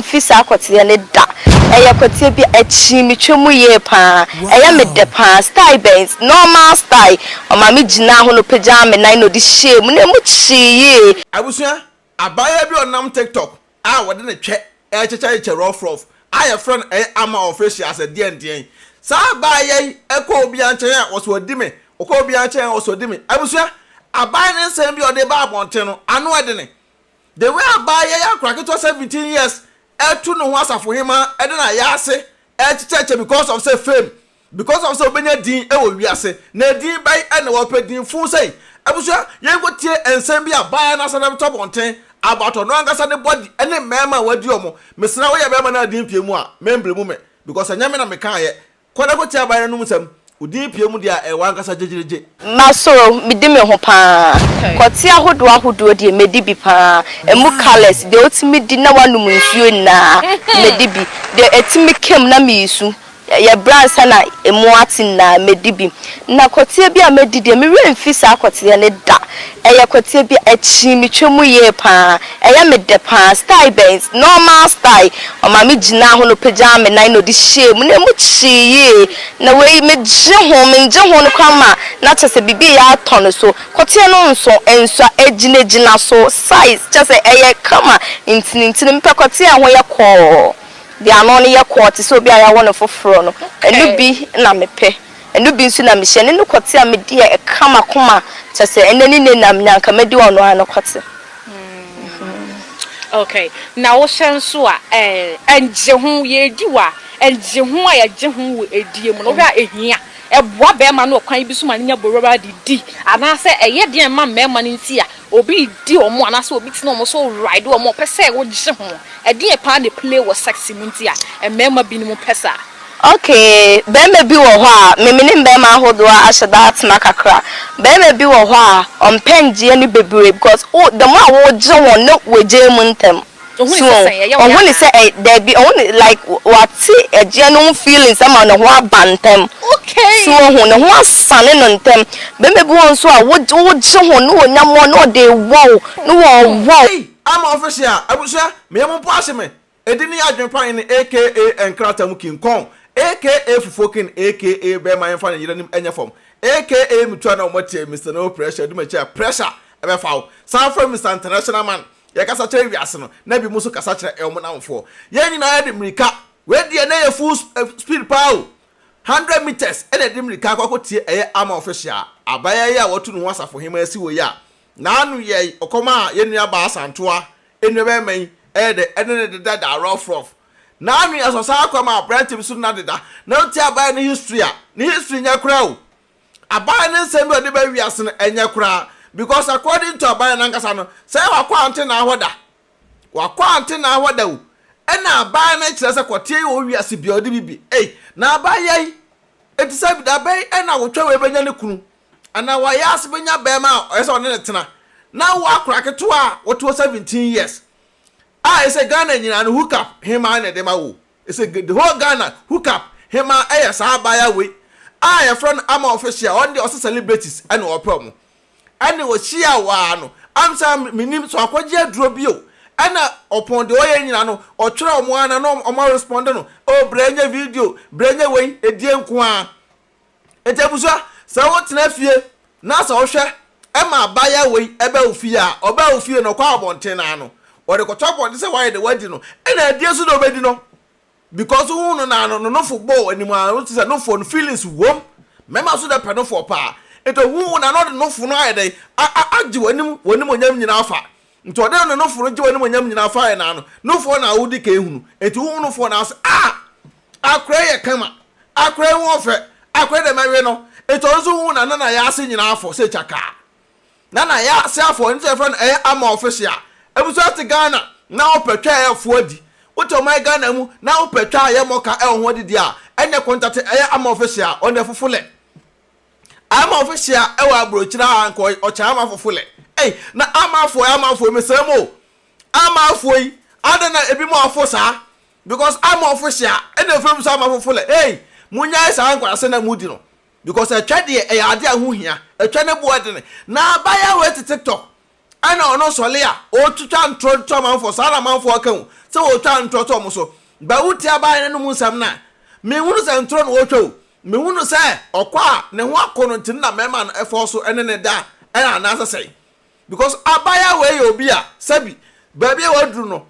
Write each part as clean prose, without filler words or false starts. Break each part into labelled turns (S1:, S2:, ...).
S1: mfi saa kɔteɛ no da. Ɛyɛ kɔteɛ bi a ɛkyee me twɛ mu yie paa. Ɛyɛ me dɛ paa. Style bɛn? Normal style. Ɔma me gyinaa hɔ na ɔpagyaa me nan na ɔde hyɛɛ mu na ɛmu kyee yie.
S2: Abusua, abaayewa bi a ɔnam TikTok a wɔde ne twɛ rekyekyɛkyekyɛ rough rough a yɛfrɛ no ɛyɛ Ama Official sɛ deɛn deɛn. Saa abaayewa yi kɔ obiara nkyɛn a ɔsɛ ɔdi me, ɔkɔ obiara nkyɛn a ɔsɛ ɔdi me. Abusua, abaayewa no nsɛm bi a ɔde ba abɔnten no, ano ɛdene. The way abaayewa yi akora ketewa 17 years ɛtu ne ho asafohemaa ɛde no ayɛ ase ɛkyekyɛkyɛ because of sɛ fame, because of sɛ obenya din ɛwɔ wiase. Na din bɛn ɛna wɔpɛ, din fun sɛn? Abusua, yɛnkɔ tie nsɛm bi a abaayewa no asan abɛtɔ abɔnten about ɔno ankasa ne body ɛne mmarima a wadi ɔmo. Mesrɛ, woyɛ bɛrima no a din pie mu a, membrɛ mu me because ɛnyɛ me na mekaayɛ. Kɔ na kɔtie abaayewa no anom nsɛm. Wo din pie mu deɛ a, ɛwɔ ankasa gyegyegye.
S1: Masoro, medi me ho paa. Kɔte ahodoɔ ahodoɔ deɛ, medi bi paa. Emu colours deɛ, wotumi di na wanom nsuo nyinaa, medi bi. Deɛ ɛtumi kem na meesu yɛ ansa na emu ate nyinaa, medi bi. Na kɔteɛ bi a medi deɛ, me werɛ mfi saa kɔteɛ no da. Ɛyɛ kɔteɛ bi a ɛkyee me twɛ mu yie paa. Ɛyɛ me dɛ paa. Style bɛn? Normal style. Ɔma me gyinaa hɔ na ɔpagyaa me nan na ɔde hyɛɛ mu na emu kyee yie. Na wei megye ho, mengye ho no koraa ma na kyerɛ sɛ biribi yɛ atɔ no so. Kɔteɛ no nso nso egyinagyina so size, kyerɛ sɛ ɛyɛ kama ntinintini. Mepɛ kɔteɛ a ho yɛ kɔɔ. Deɛ ano no yɛ kɔɔ te sɛ obi a yɛawɔ no foforɔ no. Ɛno bi na mepɛ. Ɛno bi nso na mehyɛ. Ɛno ne kɔte a medi a ɛka m'akoma, kyerɛ sɛ ɛnɛ ne ne nam nya nka mɛdi ɔno ara no kɔte.
S3: Okay, na wohyɛ nso a ɛngye ho yɛdi wa ɛngye ho a yɛgye ho wɔ edie mu no, wohwɛ a ehia ɛboa bɛrima no ɔkwan bi so ma ne nya borɔra de di, anaasɛ ɛyɛ deɛ ma mmarima no nti a obi di wɔn, anaasɛ obi tena wɔn so ride wɔn, ɔpɛ sɛ wogye ho, ɛdeɛ paa na play wɔ sex mu nti a mmarima binom pɛ saa?
S1: Okay, bɛrima bi wɔ hɔ a meme ne mbɛrima ahodoɔ ahyɛ da atena kakra. Bɛrima bi wɔ hɔ a ɔmpɛ ngyeɛ no bebree because wo the more a wogye wɔn na wogye mu ntɛm.
S3: Ohun ne sɛ sɛn, ɛyɛ wo
S1: ɔhu ne
S3: ya?
S1: Sɛ ɛ dɛbi, ɔhu ne like wate ɛgyeɛ no ho feelings ama ne ho aba ntɛm. So ohun ne ho asane no ntɛm. Bɛrima bi wɔ nso a wogye wogye ho ne wɔnya mɔ ne ɔde wɔw ne wɔwɔw.
S2: Hey, Ama Official abusua, meyɛ mo mpo ahye me ɛdi ne adwene pan ne aka nkrata mu King Kong, aka Fufuo King, aka bɛrima yɛmfa ne yere anim ɛnyɛ fam, aka metua na wɔmatie Mr No Pressure di m'akyi a pressure ɛbɛfa wo. San frɛ Mr International Man. Yɛkasa kyerɛ wiase no na bi mu nso kasa kyerɛ ɛwɔ namfoɔ. Yɛn nyinaa yɛde mmirika. Wei deɛ na yɛ full speed paa o, 100 meters ɛna ɛde mmirika akɔ akɔtie. Ɛyɛ Ama Official, abaayewa yi a wɔto ne ho asafohema asi wɔ yi a n'ano yɛ ɔkɔm a yɛn nua baa Asantoa nnua bɛrima yi ɛyɛ dɛ ɛne ne deda da rough rough. N'ano yɛ sɔ saa akɔ ma aberante bi so na deda na wotie abaayewa ne history a, ne history nyɛ koraa o. Abaayewa ne nsɛm bi a ɔde ba wiase no ɛnyɛ koraa because according to abaayewa n'ankasa no, sɛ wakɔ ante na ahɔ da, wakɔ ante na ahɔ da o. Ɛna abaayewa no kyerɛ sɛ kɔteɛ yi wɔ wiase bia ɔde bibi ei na abaayewa yi eti sɛ dabɛn ɛna wotwa wei bɛnya ne kunu anaa wɔayɛ ase bɛnya bɛrima a ɔyɛ sɛ ɔne ne tena na wɔ akora ketewa a wɔte 17 years a ɛsɛ Ghana nyinaa no hook up hemaa na ɛde ma wo. Ɛsɛ the whole Ghana hook up hemaa ɛyɛ saa abaayewa wei a yɛfrɛ no Ama Official. Ɔno deɛ ɔsɛ celebrities ɛna ɔpɛ ɔmo ɛna ɔhyia waa no amsa menim so akɔgye aduro bio ɛna ɔpɔn deɛ ɔyɛ nyina no ɔtwerɛ ɔmo ana na ɔmo respond no o, brɛ nyɛ video, brɛ nyɛ wei edie nko ara. Nti abusua, sɛ wotena fie na sɛ wohwɛ ɛma abaayewa wei ɛbɛ wo fie a, ɔbɛ wo fie no, ɔkɔ abɔnten naa no wɔde kɔtɔ abɔnten sɛ wayɛ de wadi no ɛna adie so de ɔbɛdi no because wohu no naa no no nofo bɔ anim a, wote sɛ nofo no feelings wom. Mmarima so dɛ pɛ nofo paa, nti ohu wo na na ɔde nofo no ayɛ dɛ agye w'anim w'anim onyam nyinaa fa. Nti ɔde ne nofo no gye w'anim onyam nyinaa fa yɛ naa no nofo na wodi ka ehunu. Nti wohu nofo na ase a akora yɛ kama, akora yi ho ɔfɛ, akora dɛm ɛwe no. Nti ɔno nso hu na na yɛ ase nyinaa afɔ sɛ twakaa na na yɛ ase afɔ. Nti yɛfrɛ no ɛyɛ Ama Official. Ebusua, te Ghana na wopɛ twa ɛyɛ adi, wote ɔman Ghana mu na wopɛ twa a ɛyɛ mɔka ɛwɔ ho adidi a, ɛnyɛ contact ɛyɛ Ama Official. Ɔno deɛ fofo Ama Official ɛwɔ aburokyire a nka ɔkyɛ ama fofo lɛ. Ɛy, na amafoɔ amafoɔ mesrɛ mo o, amafoɔ yi ada na ebi mo afo saa because Ama Official ɛna efirɛ mu sɛ ama fofo lɛ. Hey, munyae saa nkwasɛ na mudi no because ɛtwa deɛ ɛyɛ ade a ho hia. Ɛtwa ne boɔ dene na abaayewa wei te TikTok ɛna ɔno sɔle a ɔtwitwa ntorɔ ntorɔ amanfoɔ saa na amanfoɔ aka ho. sɛ wɔtwa ntorɔ to wɔn so. But wotie abaayewa no anom nsɛm no a, menhunu sɛ ntorɔ na wɔtwa o. Mehunu sɛ ɔkɔ a ne ho akɔ no nti no na mmarima no fɔɔ so ne no da ɛna anaasɛ sɛn? Because abaayewa wei yɛ obi a sɛbi baabi a waduru no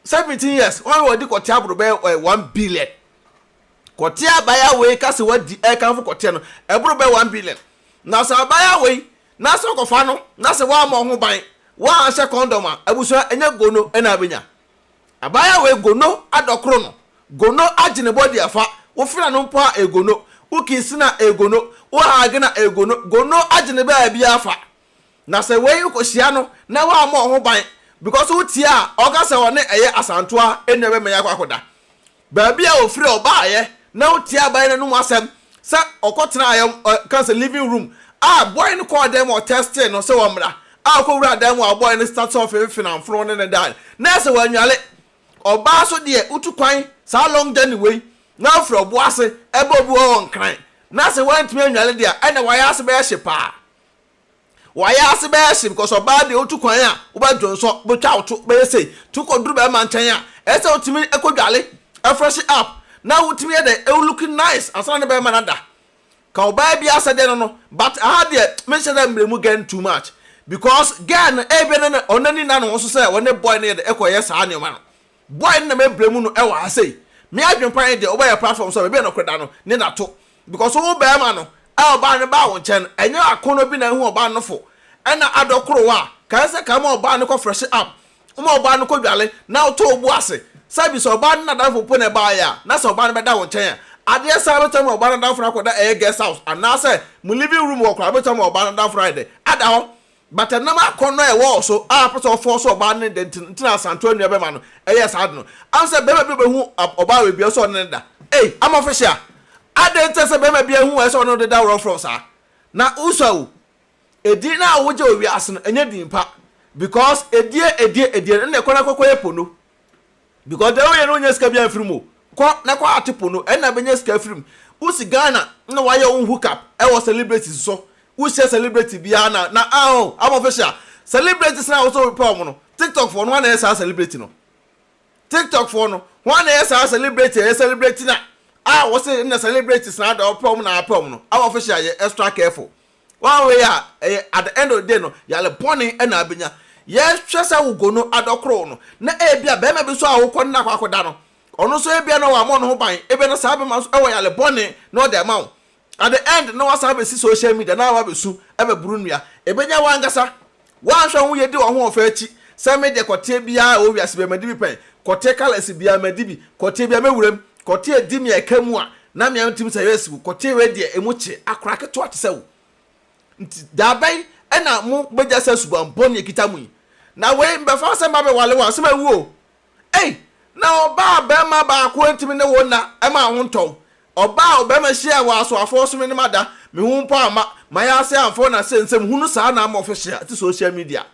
S2: 17 years wɔn wadi kɔte aboro bɛyɛ 1 billion. Kɔte abaayewa wei ka sɛ wadi ɛkanfo kɔteɛ no ɛboro bɛyɛ 1 billion. Na sɛ abaayewa wei na sɛ ɔkɔfa no na sɛ woammɔ ho ban woanhyɛ condom a abusua ɛnyɛ gono ɛna abɛnya. Abaayewa wei gono adɔkoro no, gono agye ne body afa, wo fena no mpo a egono, wo kiss no a egono, wo hug no a egono, gono agye ne baabi afa. Na sɛ wei wo kɔhyia no na woammɔ wo ho ban because wo tie a ɔka sɛ ɔne ɛyɛ Asantoa nua bɛma yi akɔ akɔda. Baabi a ɔfiri a ɔbaeɛ na wotie abaayewa no anum asɛm sɛ ɔkɔtenaa ɛ ka sɛ living room a boy no kɔɔ dan mu a ɔtɛstee no sɛ ɔmmra a ɔkɔwuraa dan mu a boy no start sɛ ɔfefe namfono ne ne dae na ɛsɛ wannwale. Ɔbaa so deɛ wotu kwan saa long journey wei na wofiri ɔbo ase ɛba obi hɔ wɔ Nkran na sɛ woantumi annwale deɛ a ɛna wayɛ ase bɛyɛ hye paa. Wayɛ ase bɛyɛ hye because ɔbaa deɛ wotu kwan a wobɛ dwonsɔ, wobɛtwa wo to, bɛyɛ sei. Nti wokɔduru bɛrima nkyɛn a, ɛsɛ sɛ wotumi kɔdwale, fresh up, na wotumi yɛ dɛ, wo look nice ansa na ne bɛrima no ada. Ka ɔbaa biara sɛdeɛ no no, but aha deɛ menhyɛ da mmerɛ mu girl too much because girl no ebia na ɔno ani nna ne ho so sɛ ɔne boy no yɛ dɛ ɛkɔyɛ saa nneɛma no. Boy no na mɛbrɛ mu no ɛwɔ ha sei. Me adwene pa ne deɛ wobɛyɛ platform so a baabi a nɔkorɛ da no ne na to because wo bɛɛma no a ɔbaa no baa wo nkyɛn no ɛnyɛ akɔnɔ bi na ahu ɔbaa no nofo ɛna adɔ koro wo a kae sɛ ka ma ɔbaa no kɔ fresh up woma ɔbaa no kɔ dwale na wotɔ wo bo ase sɛ bi sɛ ɔbaa no nadamfo mpo na ɛbaeɛ a na sɛ ɔbaa no bɛda wo nkyɛn a adeɛ saa bɛtumi ama ɔbaa no adamfo no akɔda ɛyɛ guest house anaasɛ mo living room hɔ koraa bɛtumi ama ɔbaa no adamfo no ayɛ dɛ ada hɔ But ɛnam akɔnnɔ a ɛwɔ wo so a wopɛ sɛ ɔfɔɔso ɔbaa no ne dɛn nti nti na Asantewaa nua bɛma no ɛyɛɛ saa ade no. Ahu sɛ bɛrima bi ɔbɛhu ɔbaa wei bia ɔsɛ ɔne no da. Ei Amɔfehyia! Adɛn nti na sɛ bɛrima bi ahu wo a ɛsɛ ɔne wo deda worɔfrɔf saa? Na wosua o, edin no a wogye wɔ wiase no ɛnyɛ din pa because edie edie edie no ɛnna ɛkɔ na kɔkɔyɛ pono. Because deɛ woyɛ no wonya sika biara mfiri mu o. Kɔ na kɔ ate po no ɛna bɛnya sika afiri mu. Wosi Ghana na wayɛ wo hook up ɛwɔ celebrities so. Wohyia celebrity biara na na ah oh I'm official. Celebrities na wosɛ wopɛ wɔn no TikTok foɔ no hwan na ɛyɛ saa celebrity no? TikTok foɔ no hwan na ɛyɛ saa celebrity ɛyɛ celebrity na a wɔse na celebrities na ada wɔpɛ wɔn na apɛ wɔn no. I'm official yɛ extra careful. One way a ɛyɛ at the end of the day no yare bɔne na abenya. Yɛhwɛ sɛ wo gono adɔkorow no na ebia barima bi nso a wokɔ ne no akɔ akɔda no ɔno nso ebia na wammɔ ne ho ban ebia na saa barima nso wɔ yare bɔne na ɔde ama wo. At the end na wasan abɛsi social media na wabɛsu abɛboro nnua. Ebenya w'ankasa. Woanhwɛ wo ho yie di w'ahoɔfɛ akyi sɛ me deɛ kɔteɛ biara a ɛwɔ wiase biara madi bi pɛn, kɔteɛ colours biara madi bi, kɔteɛ biara mɛwura mu, kɔteɛ di me a ɛka mu a na me ara metumi sɛ yes wo kɔteɛ wei deɛ ɛmu kye akora ketewa te sɛ wo. Nti da bɛn na mo bɛgya saa suban bɔne a ɛkita mo yi? Na wei mbɛfa sɛ mba bɛwale wo a sɛ mawu o. Ei! Na ɔbaa barima baako antumi ne wo nna ɛma wo ho ntɔ wo. Ɔbaa a ɔbarima hyiaa wɔ asoafoɔ so me ne mada, me ho mpo amma, mayɛ ase amfa na sɛ nsɛm hunu saa na ama ɔfehyia te social media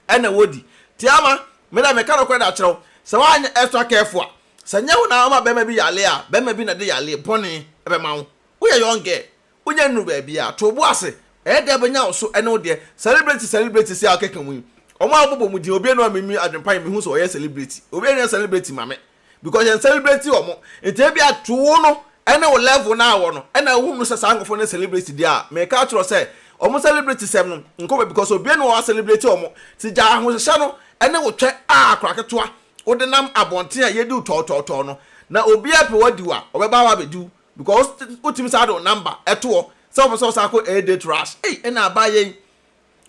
S2: ɛna wɔdi. Tiama, me deɛ meka nokorɛ de akyerɛ wo, sɛ woanyɛ extra careful a, sɛ nyɛ wo na woma barima bi yareɛ a, barima bi na de yareɛ bɔne bɛma wo. Woyɛ young girl, Wonya nnuru baabi a, to wo bo ase. Ɛyɛ dɛ bɛnya wo so ne wo deɛ. Celebrity celebrities yi a wokeka mu yi, wɔn a wobobɔ wɔn din, obiara nni hɔ a mimi adwempa yi mehu sɛ ɔyɛ celebrity. Obiara nyɛ celebrity ma me because yɛn celebrate wɔn. Nti ebia to wo no ne wo level no a wɔ no ɛna wohu no sɛ saa nkurɔfoɔ no yɛ celebrity deɛ a, meka akyerɛ wo sɛ wɔn celebrity sɛm no nkɔ baabi because obiara nni hɔ a celebrate wɔn. Nti gyae ahohyehyɛ no ne wo twɛ a akora ketewa wode nam abɔnten a yɛdi wo tɔɔtɔɔtɔɔ no. Na obiara pɛ wadi wo a, ɔbɛba hɔ abɛdi wo. Because wotumi saa de wo number ɛto hɔ sɛ wopɛ sɛ wosan kɔ ɛyɛ date rush. Ei ɛna aba yɛn.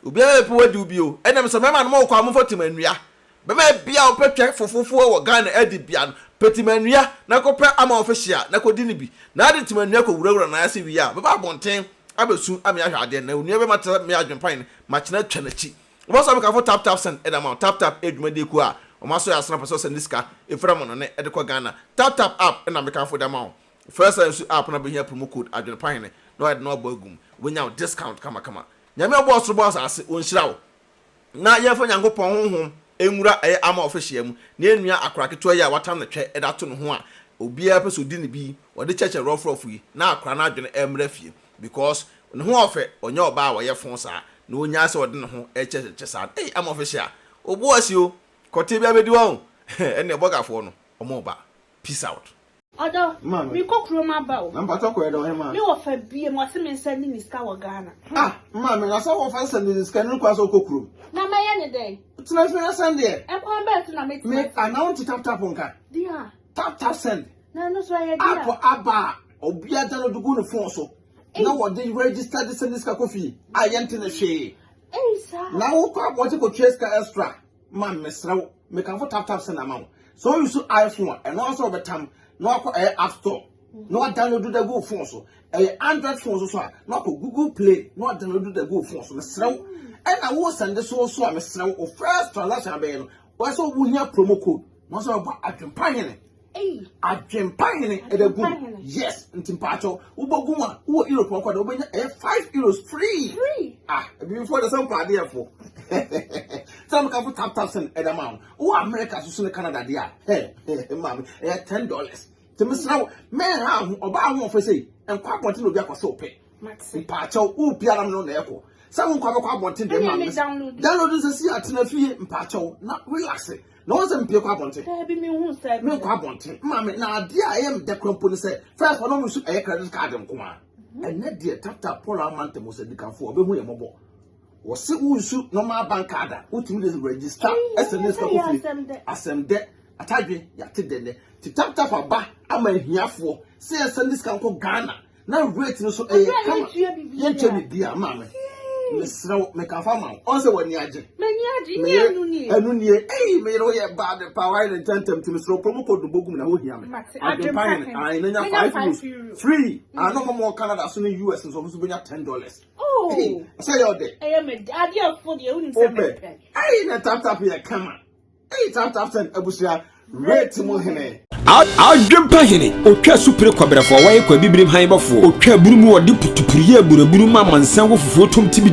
S2: Obiara bɛpɛ wadi wo bio. Ɛna mesɛ mɛma no mɔkɔ a momfa timanua. Bɛma bia wopɛ twɛ fofofoɔ wɔ Ghana adi bia no pɛ timanua na kɔpɛ ama official na kɔdi no bi. Na ade timanua kɔ wurawura nan ase wie a bɛba abɔnten abɛsu ame ahwɛ adeɛ na onua bɛma te sɛ me adwempan no makyena atwa n'akyi. Wobɛsɔ mekafo tap tap send ɛde ama wo tap tap ɛyɛ dwumadie kuo a wɔn asɔ yɛ asena pɛ sɛ ɔsɛnde sika ɛfiri amanɔne ɛde kɔ Ghana tap tap app ɛna mekamfo de ama wo first time nso app no abɛhia promo code adwene pa hene na wayɛ de no abɔ agu mu wobɛnya wo discount kamakama Nyame a ɔbɔɔ soro bɔɔ asase ɔnhyira wo na yɛmfa Nyankopɔn honhom nwura ɛyɛ ama ɔfehyia mu na yɛnnua akora ketewa yi a watam ne twɛ de ato ne ho a obiara pɛ sɛ ɔdi ne bi yi ɔde kyɛkyɛ rɔfrɔfo yi na akora no adwene ɛmmra fie because ne ho ɔfɛ ɔnyɛ ɔbaa a ɔyɛ fon saa na ɔnyaa sɛ ɔde ne ho rekyɛkyɛkyɛ saa no ei ama ɔfehyia obu asi o kɔteɛ bi abɛdi hɔ o. Ɛnneɛ bɔgafoɔ no, wɔreba. Peace out.
S4: Ɔdɔ,
S2: Maame.
S4: mekɔ kurom aba o.
S2: Na mpakyɛ kɔɛ dɛ ɔhemaa.
S4: Me wɔfa biem, ɔse me nsa ni ne sika wɔ Ghana.
S2: Ah maame na sɛ wɔfa nsɛm de sika no kwan sɛ wokɔ kurom.
S4: Na mɛyɛ ne dɛn?
S2: Tena fie na sɛn deɛ.
S4: Ɛkwan bɛn so na mɛtumi
S2: Me
S4: asɛn?
S2: anaa wonte tap tap nka?
S4: Deɛ a.
S2: Tap tap send.
S4: Na ɛno nso ɛyɛ deɛ
S2: App
S4: a.
S2: aba a obiara download gu ne phone so na
S4: Ei.
S2: wɔde register de sɛnde sika kɔ fie a yɛnte ne hwee.
S4: Ei saa.
S2: Na wokɔ abɔnten kɔtua sika extra. Ma mesrɛ wo, mekamfo tap tap send ama wo. Sɛ wo use iPhone a, ɛno ara sɛ wɔbɛtam na wakɔ ɛyɛ app store na wadownload da gu wo phone so. Ɛyɛ Android phone so so a, na wakɔ Google Play na wadownload da gu wo phone so. Mesrɛ wo. Ɛna wo send so so a, mesrɛ wo, wo first transaction abɛyɛ no, wɔyɛ sɛ wohia promo code na wɔsɛ wɔbɔ adwempa hene. Adwempa hene ɛda gu mu. Yes, nti mpaakyɛw, wobɔ gu mu a, wowɔ Europe ɔkɔ de wobɛnya ɛyɛ €5 free.
S4: Free.
S2: Ah, ebibifoɔ de sɛ mpa adeɛ fo. Sɛ meka fo tap tap send ɛda ma wo. Wowɔ America so so ne Canada deɛ a, hɛ, maame, ɛyɛ $10. Nti mesrɛ wo, mɛnha ho, ɔbaa ho ɔfɛ sei, nkɔ abɔnten na obi akɔ sɛ wopɛ. Mpaakyɛw, wo biara no na ɛkɔ. Sɛ wo nkɔ abɛkɔ abɔnten deɛ maame. Download nsɛ si atena fie mpaakyɛw na relax. Na wɔn sɛ mpie kɔ abɔnten.
S4: Daabi mi hu sɛ.
S2: Mi nkɔ abɔnten. Maame na adeɛ a ɛyɛ mi dɛ kura mpo ne sɛ first ɔno nso ɛyɛ credit card nko ara. Ɛnɛ deɛ tata Paul amanta mu sɛ dikanfo ɔbɛhu yɛ mɔbɔ. Wɔsi wo nsu normal bank card a wotumi de register ɛsɛ ne sika kɔ fie. Asɛm dɛ atadwe yate dɛ nɛ. Ti tap tap aba ama ahiafoɔ sɛ yɛsɛ ne sika nkɔ Ghana. Na rate no so ɛyɛ kama. Yɛntua biribiara maame. Mesrɛ wo mekafa ma wo. Ɔn sɛ w'ani agye.
S4: M'ani agye. Nyɛ ɛnu nie.
S2: Ɛnu nie. Ɛyi me yere woyɛ bad paa wayɛ ne ntɛntɛm nti mesrɛ wo promo code no bɔ gu mu na ho hia me. Adwempa hene. Ayi na nya €5 free. Ano mo mo Canada so ne US nso ɔmo nso bɛnya $10.
S4: Oh.
S2: Sɛ yɛ ɔdɛ.
S4: Ɛyɛ me adeɛ fo deɛ wonim sɛ mepɛ.
S2: Ɛyi na tap tap yɛ kama. Eyi tap tap send abusua rate mu hene.
S5: Adwempa hene, otwa supire kɔbrɛfoɔ, wɔyɛ kwabibirim han bɔfoɔ, otwa abunu mu ɔde putupuru yɛ aburabunu ma amansan wɔ fufuo tom tibi.